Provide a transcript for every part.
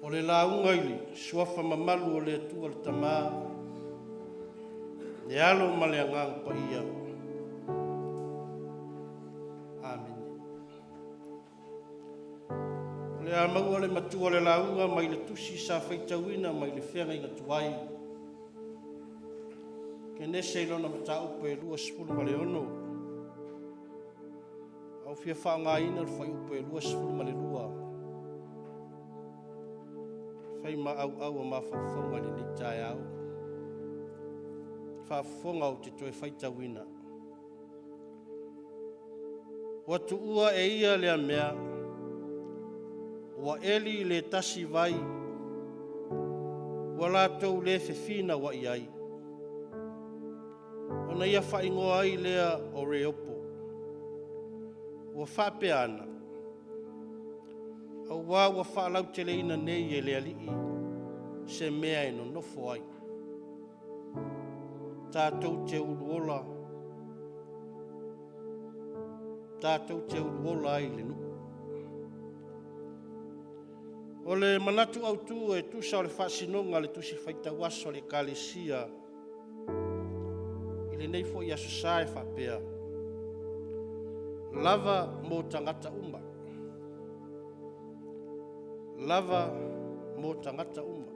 O le lauga i le Suafa mamalu o le Atua le Tama, le Alo ma le Agaga Paia. Amene. O le a maua le matua o le lauga mai le tusi sa faitauina mai le feagaiga tuai, Kenese i lona mataupu e 26, ae ua fia faaaogaina le fuaiupu e 22 e fai ma auau o mafaufauga i lenei taeao. Faafofoga ou te toe faitauina. Ua tuua e ia lea mea, ua eli i le tasi vai ua latou le fefinauai ai, ona ia faaigoa ai lea o Reopo, ua faapea ane, Auā ua faalauteleina nei e le Alii se mea e nonofo ai, tatou te uluola ai i le nuu. O le manatu autu e tusa o le faasinoga a le Tusi Faitau Aso a le Ekalesia i lenei foi Aso Sa e faapea: Lava mo tagata uma. Lava mo tagata uma.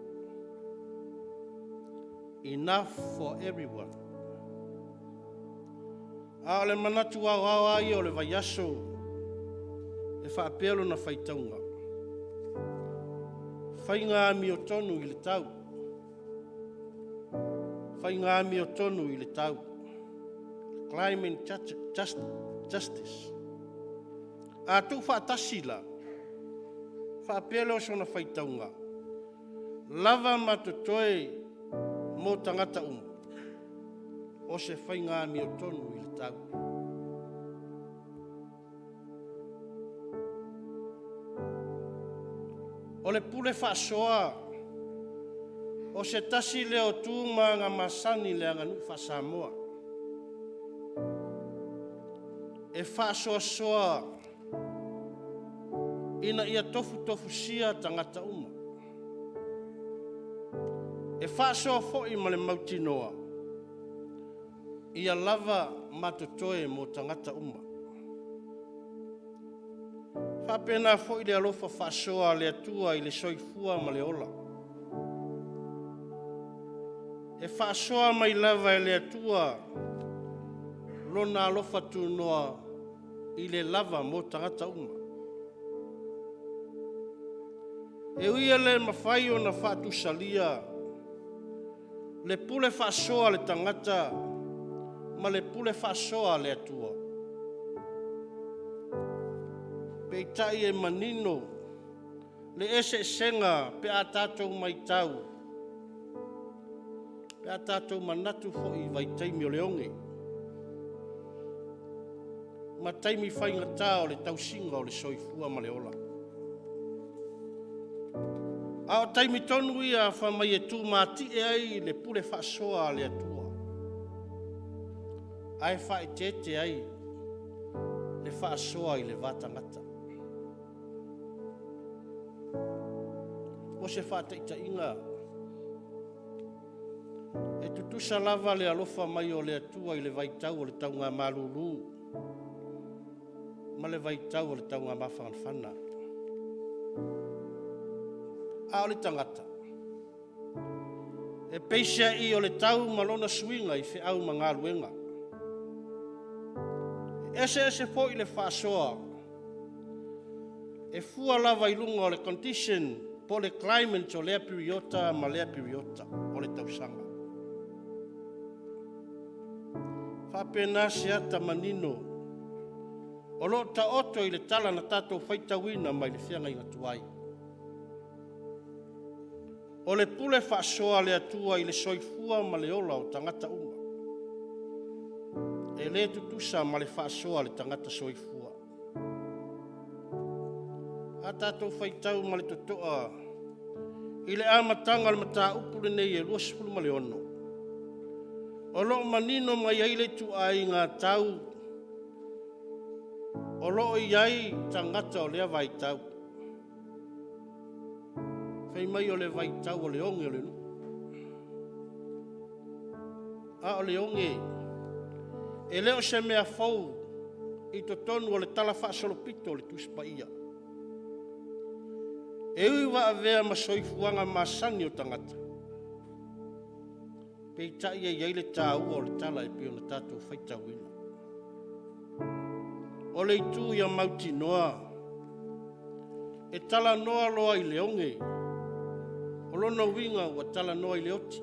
Enough for everyone. A o le manatu aoao lava ia o le vaiaso e faapea lona faitauga, Faiga Amiotonu i le Tau. Faiga Amiotonu i le Tau. Climate Justice. A tuufaatasi la, faapea lea o sona faitauga, lava ma totoe mo tagata uma, o se faiga amiotonu i le tau. O le pule faasoa, o se tasi lea o tu ma aga masani i le aganuu faa-Samoa. E faasoasoa ina ia tofutofusia tagata uma. E faasoa foi ma le mautinoa ia lava ma totoe mo tagata uma. E faapena foi le alofa faasoa a le Atua i le soifua ma le ola. E faasoa mai lava e le Atua Lona alofa tunoa i le lava mo tagata uma. E ui e le mafai ona faatusalia le pule faasoa a le tagata ma le pule faasoa a le Atua, peitai e manino le eseesega pe a tatou matau, pe a tatou manatu foi i vaitaimi o le oge ma taimi faigata o le tausiga o le soifua ma le ola. A o taimi tonu ia fai mai e tumatie ai le pule faasoa a le Atua, ae faaeteete ai le faasoa i le va tagata. Mo se faataitaiga, e tutusa lava le alofa mai o le Atua i le vaitau o le taugamalulu ma le vaitau o le taugamafanafana. A o le tagata, e peiseai o le tau ma lona suiga i feau ma galuega. E eseese foi le faasoa e fua lava i luga o le condition po o le climate o lea piriota ma lea piriota o le tausaga. E faapena se ata manino o lo o taoto i le tala na tatou faitauina mai le feagaiga tuai. O le pule faasoa a le Atua i le soifua ma le ola o tagata uma, e le tutusa ma le faasoa a le tagata soifua. A tatou faitau ma le totoa i le amataga o le mataupu lenei e 26, o lo o manino mai ai le ituaiga tau o lo o i ai tagata o lea vaitau. Fai mai o le vaitau o le oge o le nuu. A o le oge, e le o se mea fou i totonu o le talafaasolopito o le Tusi Paia. E ui ua avea ma soifuaga masani o tagata, peitai e i ai le taua o le tala e pei ona tatou faitauina. O le itu ia mautinoa, e talanoa loa i le oge, o lona uiga ua talanoa i le oti.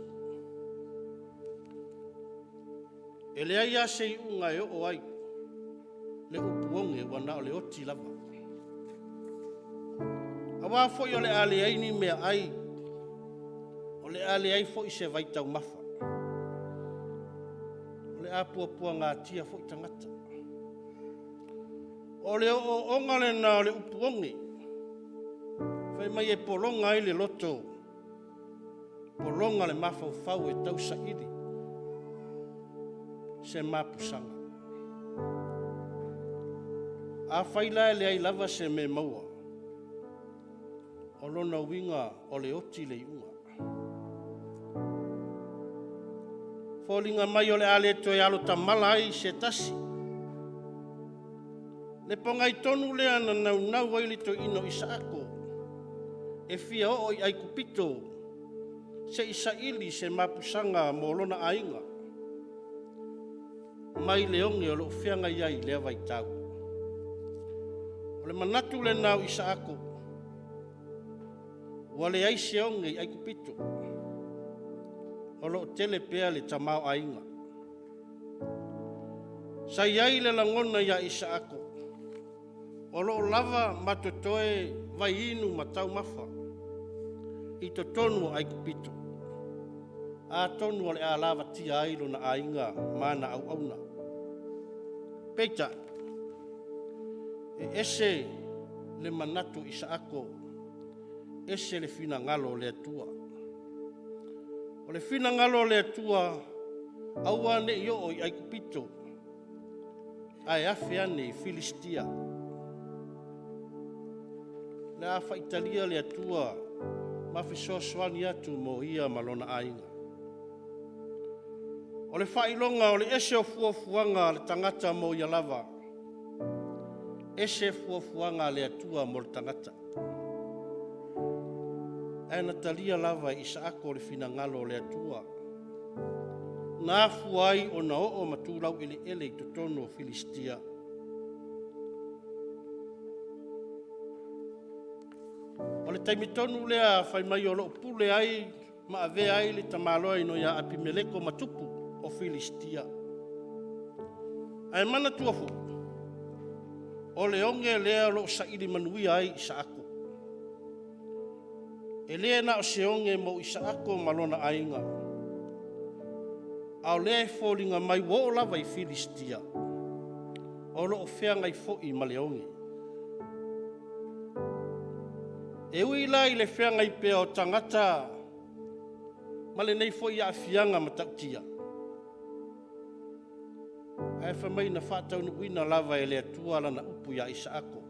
E leai lava se iuga e oo ai le upu oge ua na o le oti lava. Aua foi o le a leai ni meaai, o le a leai foi se vaitaumafa, o le a puapuagatia foi tagata. O le ooooga lena o le upu oge, fai mai e pologa ai le loto, pologa le mafaufau e tausaili se mapusaga. Afai la e leai lava se mea e maua, o lona uiga o le oti le iuga. E foliga mai o le a le toe alo tamala ai se tasi. Le pogai tonu lea na naunau ai le toeaina o Isaako e fia oo i Aikupito se i saili se mapusaga mo lona aiga mai le oge o lo o feagai ai i lea vaitau. O le manatu lena o Isaako, ua leai se oge i Aikupito, o lo o tele pea le tamaoaiga. Sa i ai le lagona ia Isaako, o lo o lava ma totoe vaiinu ma taumafa i totonu o Aikupito, atonu o le a lavatia ai lona aiga ma ana auauna. Peitai, e ese le manatu o Isaako, ese le finagalo o le Atua. O le finagalo o le Atua, aua ne i oo i Aikupito, ae afe ane i Filisitia. O le a faitalia le Atua ma fesoasoani atu mo ia ma lona aiga. O le faailoga o le ese o fuafuaga a le tagata mo ia lava, ese fuafuaga a le Atua mo le tagata. Ae na talia lava e Isaako le finagalo o le Atua, na afua ai ona oo ma tu laueleele i totonu o Filisitia. O le taimi tonu lea fai mai o lo o pule ai ma avea ai le tamaloaina ia Apimeleko ma tupu o Filisitia. Ae manatua foi, o le oge lea o lo o saili manuia ai Isaako. E le na o se oge mo Isaako ma lona aiga, a o lea e foliga mai ua oo lava i Filisitia, o lo o feagai foi ma le oge. E ui la i le feagai pea o tagata ma lenei foi aafiaga matautia, ae fai mai na faataunuuina lava e le Atua lana upu ia Isaako,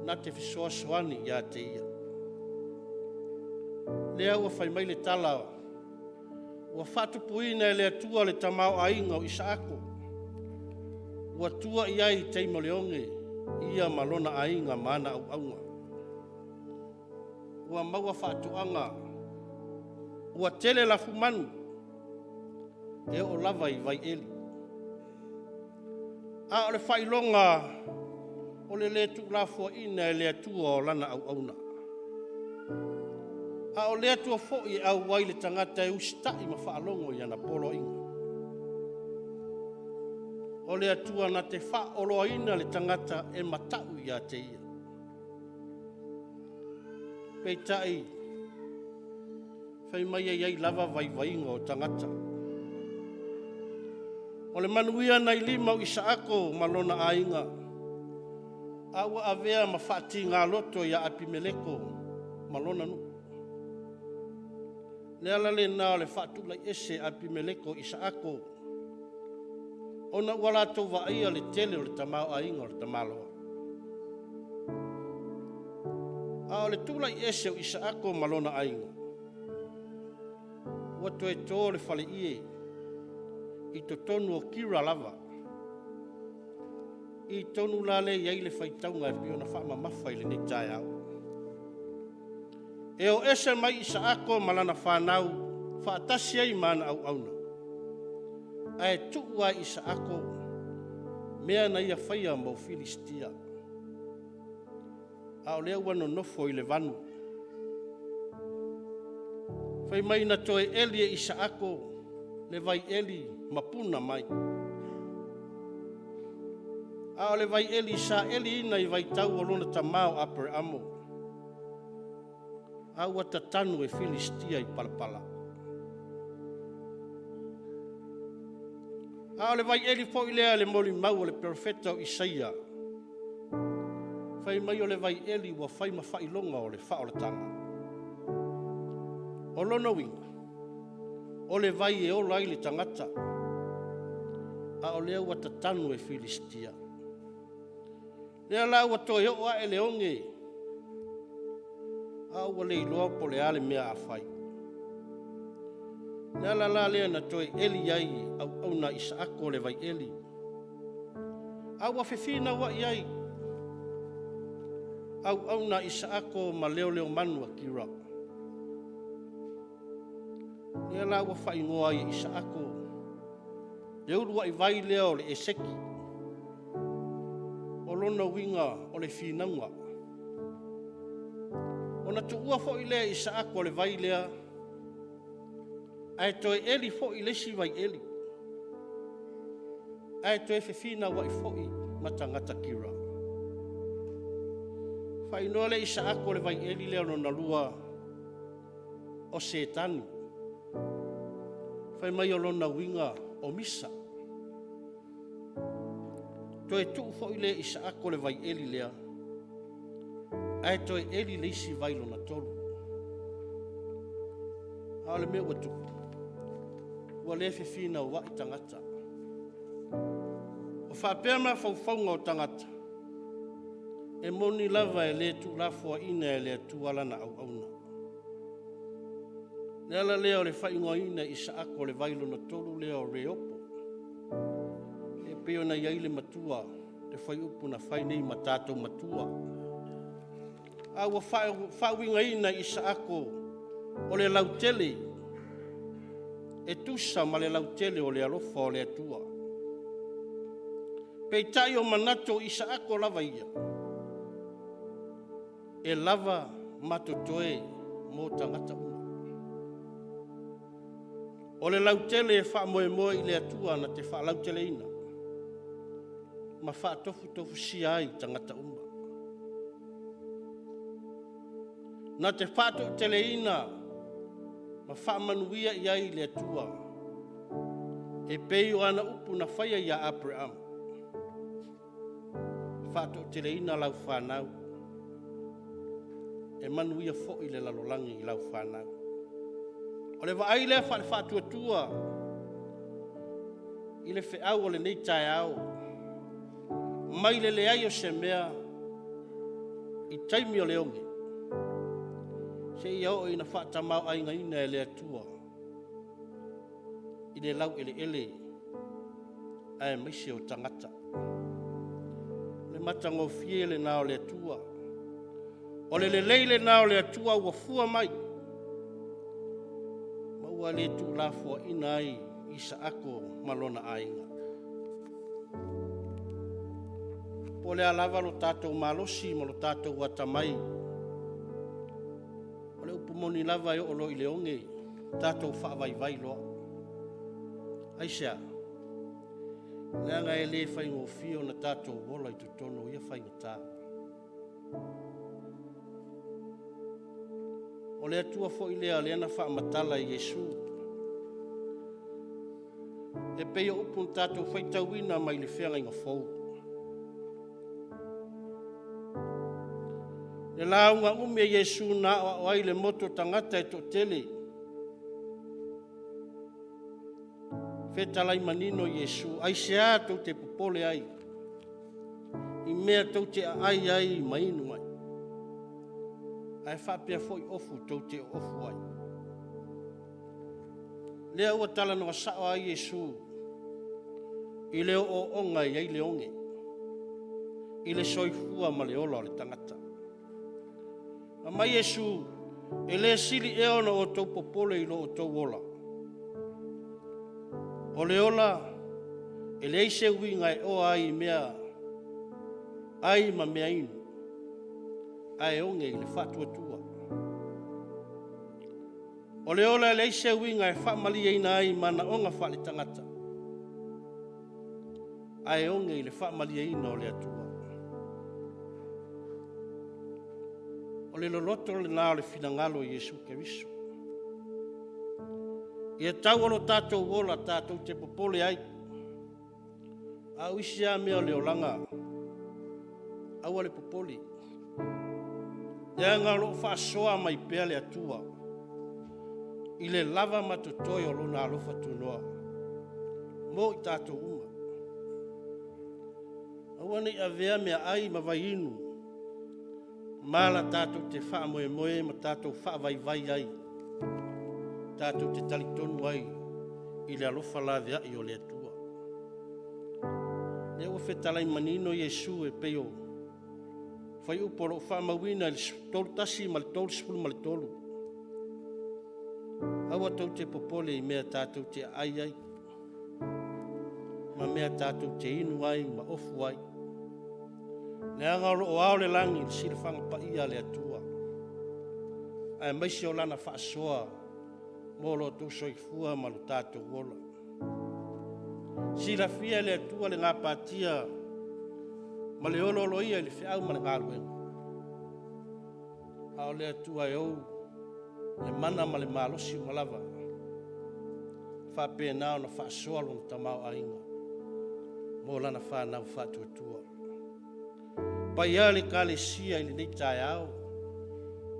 na te fesoasoani ia te ia. O lea ua fai mai le tala ua faatupuina e le Atua le tamaoaiga o Isaako, ua tua i ai i taimi o le oge, ia ma lona aiga ma ana auauna. Ua maua faatoaga, ua tele lafumanu, e oo lava i vaieli. A o le faailoga o le le tuulafoaiina e le Atua o lana auauna. A o le Atua foi e auai le tagata e usitai ma faalogo i ana poloaiga. O le Atua na te faaoloaina le tagata e matau ia te ia. Peitai, fai mai e i ai lava vaivaiga o tagata. O le manuia nai lima o Isaako ma lona aiga, a ua avea ma faatigaloto ia Apimeleko ma lona nuu. O le ala lena o le faatulaiese e Apimeleko o Isaako, ona ua latou vaaia le tele o le tamaoaiga o le tamaloa. A o le tulai ese o Isaako ma lona aiga, ua toe to le faleie i totonu o Kira lava. I tonu la lea e i ai le faitauga e pei ona faamamafa i lenei taeao. E o ese mai Isaako ma lana fanau faatasi ai ma ana auauna, ae tuu lava e Isaako mea na ia faia mo Filisitia, a o lea ua nonofo i le vanu. Fai mai na toe eli e Isaako le vaieli ma puna mai. A o le vaieli sa eliina i vaitau o lona tama o Aperamo, a ua tatanu e Filisitia i palapala. A o le vaieli foi lea i le molimau a le perofeta o Isaia, fai mai o le vaieli ua fai ma faailoga o le faaolataga. O lona uiga, o le vai e ola ai le tagata, a o lea ua tatanu e Filisitia. Lea la ua toe oo ae le oge, a ua le iloa po o le a le mea a fai. O le ala la lea na toe eli ai e auauna a Isaako le vaieli, a ua fefinauai ai auauna a Isaako ma leoleomanu a Kira. Lea la ua faaigoa ai e Isaako le uluai vai lea o le Eseki. O lona uiga o le finauga. Ona tuua foi lea e Isaako o le vai lea, ae toe eli foi le isi vaieli, ae toe fefinauai foi ma tagata Kira. Faaigoa lea e Isaako o le vaieli lea lona lua o Setani. Fai mai o lona uiga o misa. Toe tuu foi lea e Isaako le vaieli lea, ae toe eli le isi vai lona tolu. A o le mea ua tupu, ua le fefinauai tagata. Ua faapea mafaufauga o tagata, e moni lava e le tuulafoaiina e le Atua lana auauna. O le ala lea o le faaigoaina e Isaako o le vai lona tolu lea o Reopo, e pei ona i ai le matua, le fuaiupu na fai nei ma tatou matua. A ua faauigaina e Isaako o le lautele, e tusa ma le lautele o le alofa o le Atua. Peitai o manatu o Isaako lava ia, e lava ma totoe mo tagata uma. O le lautele e faamoemoe i le Atua na te faalauteleina ma faatofutofusia ai tagata uma. Na te faatoateleina ma faamanuia i ai le Atua e pei o ana upu na faia ia Aperamo, faatoateleina lau fanau, e manuia foi le lalolagi i lau fanau. O le vaai lea faale-faatuatua i le feau o lenei taeao, mai le leai o se mea i taimi o le oge, seia oo ina faatamaoaigaina e le Atua i le laueleele aemaise o tagata. O le matagofie lena o le Atua. O le lelei lena o le Atua ua fua mai ma ua le tuulafoaiina ai Isaako ma lona aiga. Po o le a lava lo tatou malosi ma lo tatou atamai, o le upu moni lava e oo loa i le oge, tatou faavaivai loa. Aisea? Leaga e le faigofie ona tatou ola i totonu o ia faigata. O le Atua foi lea o lea na faamatala e Iesu, e pei o upu na tatou faitauina mai le Feagaiga Fou. Le lauga umi a Iesu na aoao ai le motu o tagata e toatele, fetalai manino Iesu, aisea tou te popole ai i mea tou te aai ai ma inu ai? Ae faapea foi ofu tou te oofu ai? Lea ua talanoa sao ai Iesu i le ooooga e i ai le oge, i le soifua ma le ola o le tagata. Fai mai Iesu, e le sili ea ona outou popole i lo outou ola? O le ola, e leai se uiga e oa ai i mea ai ma mea inu, ae oge i le faatuatua. O le ola e leai se uiga e faamalieina ai i manaoga faaletagata, ae oge i le faamalieina o le Atua. O le loloto lena o le finagalo o Iesu Keriso. Ia tau o lo tatou ola tatou te popole ai, a o isi lava mea o le olaga, aua le popole, leaga o lo o faasoa mai pea le Atua i le lava ma totoe o Lona alofa tunoa mo i tatou uma. Aua ne i avea meaai ma vaiinu ma ala tatou te faamoemoe ma tatou faavaivai ai, tatou te talitonu ai i le alofa laveai o le Atua. O lea ua fetalai manino Iesu e pei o fuaiupu o lo o faamauina i le 31 ma le 33. Aua tou te popole i mea tatou te aai ai, ma mea tatou te inu ai ma ofu ai, leaga o lo o ao le lagi i le silafaga paia a le Atua, aemaise o Lana faasoa mo lo outou soifua ma lo tatou ola. Silafia e le Atua le gapatia ma le olooloia i le feau ma le galuega, a o le Atua e ou le mana ma le malosi uma lava, e faapena ona faasoa lona tamaoaiga mo lana fanau faatuatua. Le paia e o le Ekalesia i lenei taeao,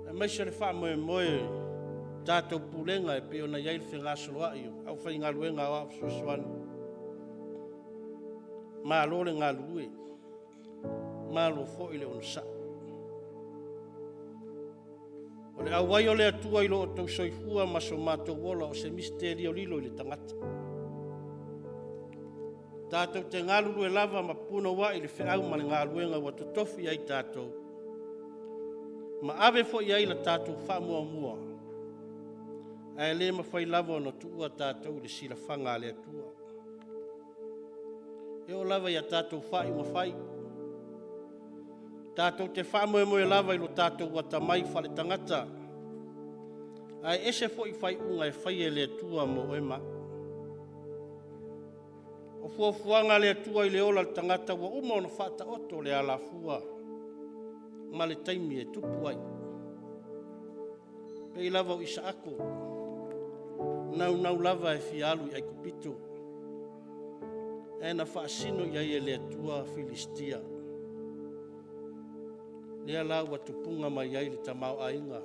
aemaise o le faamoemoe o tatou pulega e pei ona i ai le fegasoloai o le aufaigaluega aoao fesoasoani, malo le galulue, malo foi le onosai. O le auai o le Atua i lo outou soifua ma so matou ola, o se misitelio lilo i le tagata. Tatou te galulue lava ma punouai i le feau ma le galuega ua totofi ai tatou, ma ave foi i ai le tatou faamuamua, ae le mafai lava ona tuua tatou i le silafaga a le Atua. E oo lava ia tatou faaiuga fai, tatou te faamoemoe lava i lo tatou atamai faaletagata, ae ese foi faaiuga e faia e le Atua mo oe ma au. O fuafuaga a le Atua i le ola o le tagata ua uma ona faataoto le alafua ma le taimi e tupu ai. E pei lava o Isaako, naunau lava e fia alu i Aikupito, ae na faasino i ai e le Atua Filistia. Lea la ua tupuga mai ai le tamaoaiga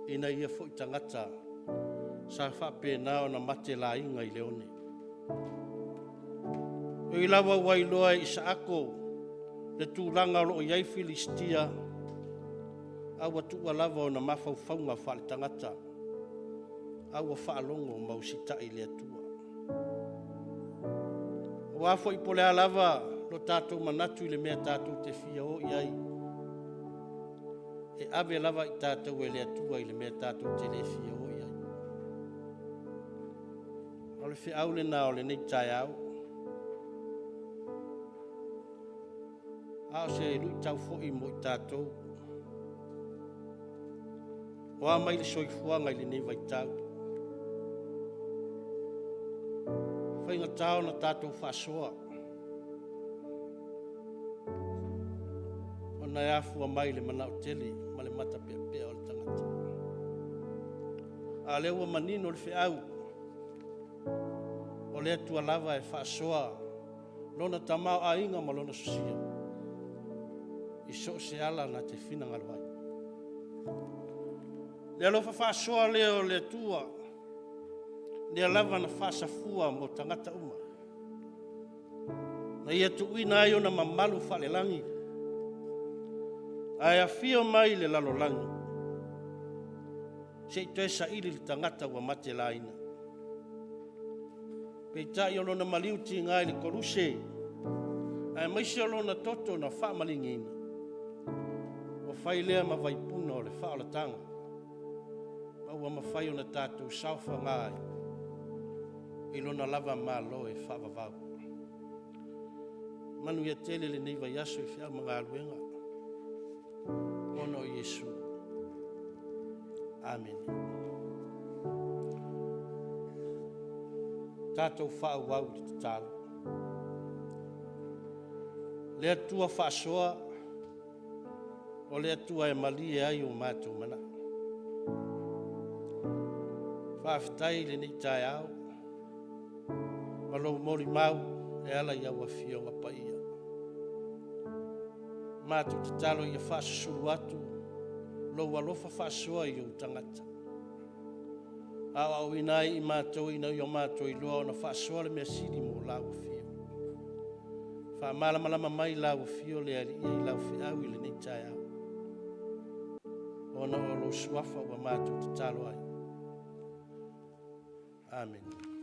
ina ia foi tagata sa faapena ona matelaina i le one'e. E ui lava ua iloa e Isaako le tulaga o lo o i ai Filistia, a ua tuua lava ona mafaufauga faaletagata, a ua faalogo ma usitai i le Atua. Aua foi po o le a lava lo tatou manatu i le mea tatou te fia o i ai, e ave lava i tatou e le Atua i le mea tatou te le fia o i ai. O le feau lena o lenei taeao, a o se luitau foi mo i tatou. O a mai le soifuaga i lenei vaitau? E faigata ona tatou faasoa, ona e afua mai le manao tele ma le matapeapea o le tagata. A o lea ua manino le feau, o le Atua lava e faasoa Lona tamaoaiga ma Lona sosia i so o se ala na te finagalo ai. Le alofa faasoa lea o le Atua, lea lava na faasafua mo tagata uma, na ia tuuina ai ona mamalu faalelagi, ae afio mai i le lalolagi. se i toe saili le tagata ua mate laina. Peitai o lona maliu tiga i le koluse aemaise o lona toto na faamaligiina, ua fai lea ma vaipuna o le faaolataga, ma ua mafai ona tatou saofaga ai i lona lava Malo e faavavau. Manuia tele lenei vaiaso i feau ma galuega ona o Iesu. Amene. Tatou faaauau i le tatalo. Le Atua faasoa, o le Atua e malie ai o matou manao. Faafetai i lenei taeao ma lou molimau e ala i au Afioga Paia. Matou tatalo ia faasusulu atu lou alofa faasoa i ou tagata, aoaoina ai i matou ina ia matou iloa ona faasoa le mea sili mo lau Afio. Faamalamalama mai lau Afio le Alii i lau feau i lenei taeao, ona o lou suafa ua matou tatalo ai. Amene.